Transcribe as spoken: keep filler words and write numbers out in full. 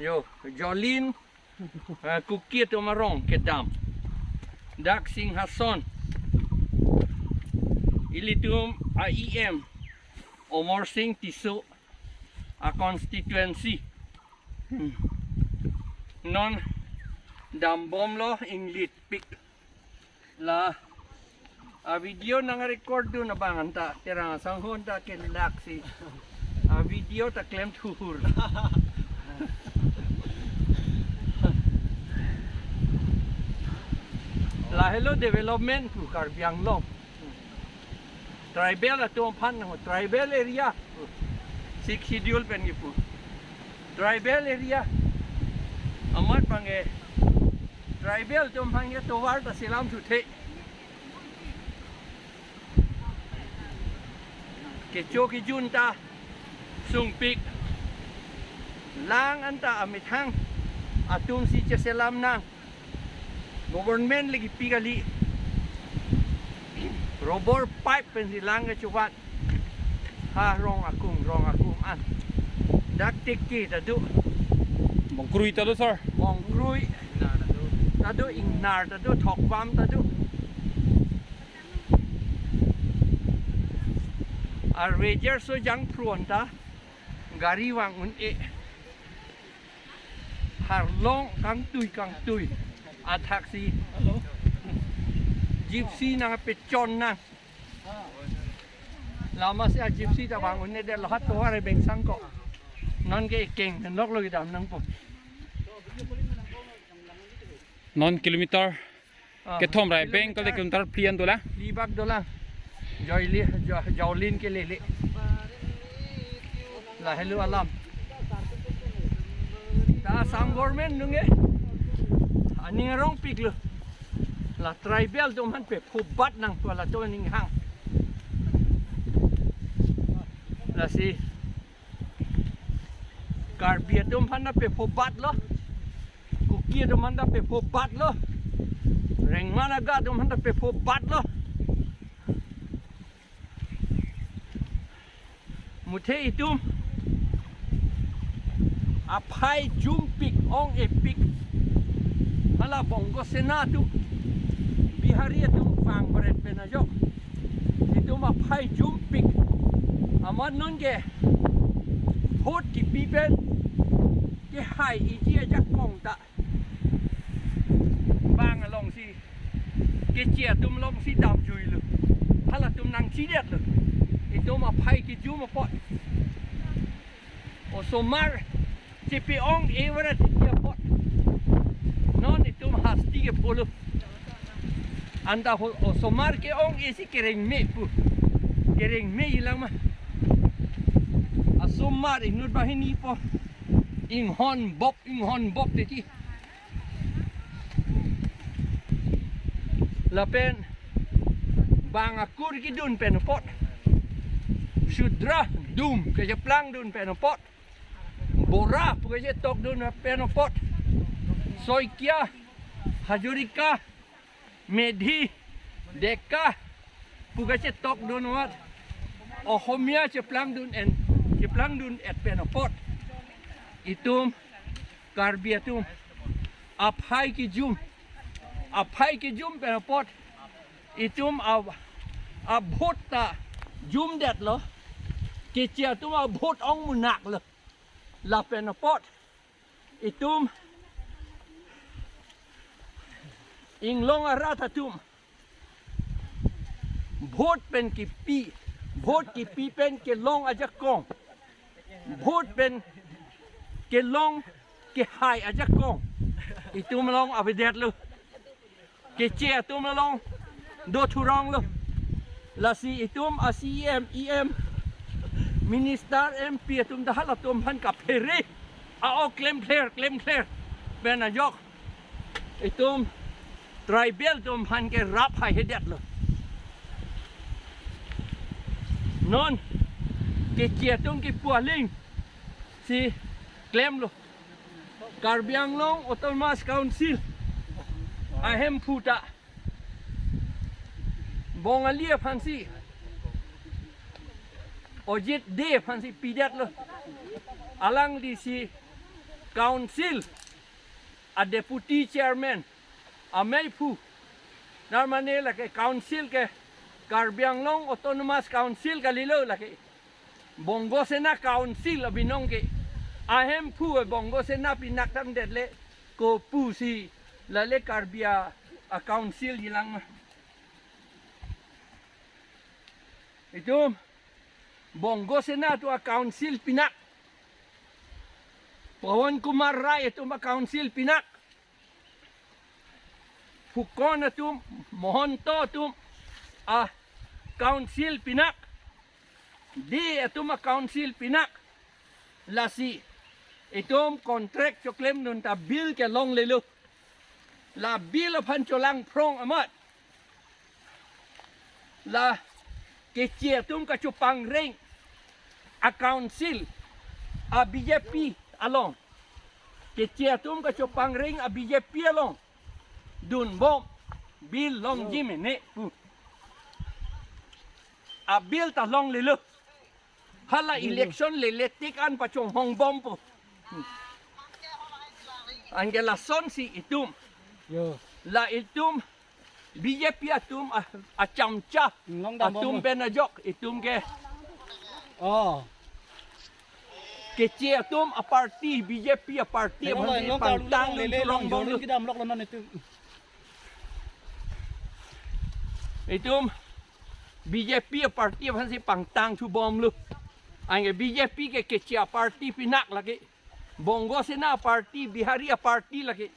Yo, Jolin, eh, Kuki atum arong kedam. Dak Singhason. Ilitum a E M Amarsing Tisso a constituency. Hmm. Non dambomlo, inglit pik. La a video nang record dun abang anta Terang Sanghon ta kelak si a video ta klem thuhur. Lahelo development pu Karbi Anglong. Tribal atum aphan nang, tribal area. Sixth Schedule pen kipu. Tribal area. Amat bang ke tribal atum aphan ke tovar ta selam thuthe. Kecho kejun ta sungpik. Lang anta amethang atum si cheselam nang. Government le kipi kali. Rubber pipe pensi lang kechobat. Ha rong akung, rong akung an. Dak Tiki ta do. Bongkrui ta do, sir. Bongkrui ta do, Ingnar ta do, Thokbam ta do. A Ranger so jangphru anta gari vang un-e. Harlong kangtui kangtui athak si. Gypsy nang pechon nang. Lama si a gypsy ta vang un-e det lo, ha tovar ebengsang ko. Non ke ekeng nok lo kedam nangpo. Non kilometer Ah, kethom rai kilometer beng kali kilometer phli an dolang. Phli bak dolang. Joili, Jo-, Jolin ke lele. Lahelo alam. Ta Assam government nung ke aning arongpik lo. La tribal atum aphan pephobat nang pu latum aning hang. Lasi Karbi atum aphan ta pephobat lo. Kuki atum aphan ta pephobat lo. Rengma Naga atum aphan ta pephobat lo. Muthe itum aphai jumpik, ong-epik. Hala Bongo Sena atum, Bihari atum vang beret pen ajok itum aphai jumpik. Amat non ke vote kipi pen kehai-iji ajakong ta bang alongsi, keche atum alongsi damjuilo. Halatum nangchidetlo. Itum aphai kejum apot, osomar chepe-ong-e varet apot, non itum hasti kepho lo. Anta ho osomar ke-ong-e si kereng me pu. Kereng me ilang ma. Asomar inut banghini po. Inghon bop, inghon bop titi. Lapen bang akur kedun pen apot, sudra dum kecheplang dun pen apot, bora pu kechetok dun pen apot, Saikia, Hazarika, Meitei, Deka pu kechetok dun amat, Ohomia cheplang dun en, cheplang dun et pen apot, itum Karbi atum aphai kejum, aphai kejum pen apot, itum a, a vote ta jumdetlo. Keche atum a vote ong munak lo. Lapen apot itum inglong arat atum vote pen kipi, vote kipi pen kelong ajakong, vote pen kelong kehai ajakong itum along avedetlo. Keche atum along do thurong lo. Lasi itum a C E M, E M, minister, M P atum ta halatum aphan kaphere a-ok klemkler, klemkler pen ajok itum tribal atum aphan kerap haihedetlo. Non keche atum kipu aling si klemlo. Karbi Anglong Autonomous Council ahemphu ta Bongali aphansi, Ajit Dey aphansi pidetlo. Alanglisi Council a deputy chairman amei phu. Nar mane lake council ke Karbi Anglong Autonomous Council kalilo lake. Bongo Sena Council abinong ke. Ahemphu Bongo Sena pinak tangdet le kopusi lale Karbi a, a council jilang ma. Itum Bongo Sena atum a council pinak. Pawan Kumar Rai atum a council pinak. Fullon atum, Mahanta atum a council pinak. Dey atum a council pinak. Lasi itum contract choklemdun ta bill ke longlelo. La bill aphan cholang phrong amat la Keche atum kachopangreng a council a B J P along. Keche atum kachopangreng a B J P along dunbom, bill longji mene pu. A bill ta longlelo. Hala election lele tik an pachonghongbompo. Anke lasonsi itum. Yo. La itum B J P atum a, achamcha. Longdambom atum lo. Pen ajok itum ke. Oh. Keche atum a party, B J P a party. Hello, aphansi long kalu pangtang long lele long longbom jorun lo. Kedam lok lo non itum. Itum B J P a party aphansi pangtang thubom lo. Anke B J P ke Keche a party pinak lake. Bongo Sena a party, Bihari a party lake.